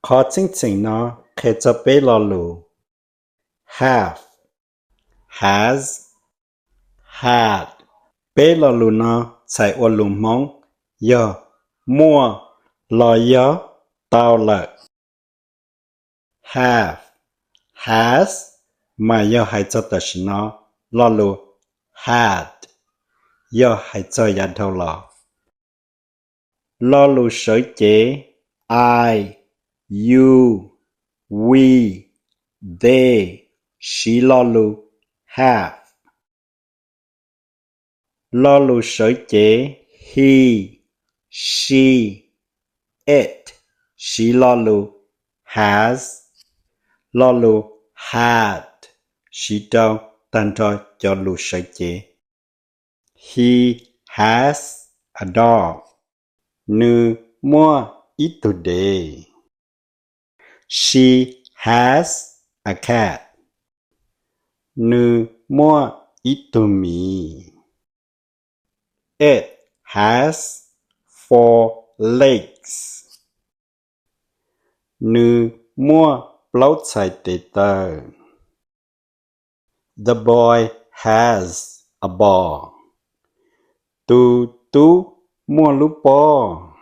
Qhov txheej txheem no qhia txog peb lo lus: have, has, had. Peb lo lus no txhais ua lus Hmoob yog muaj los yog tau lawm. Have, has mas yog hais txog tam sim no. Lo lus had yog hais txog yav dhau los. Lo lus sawv cev I, you, we, they siv lo lus have. Lo lus sawv cev he, she, it siv lo lus has. Lo lus had siv rau tag nrho cov lus sawv cev. He has a dog. Nws muaj ib tug dev. She has a cat. Nws muaj ib tug miv. It has four legs. Nws muaj plaub txhais tes taw. The boy has a ball. Tus tub muaj lub pob.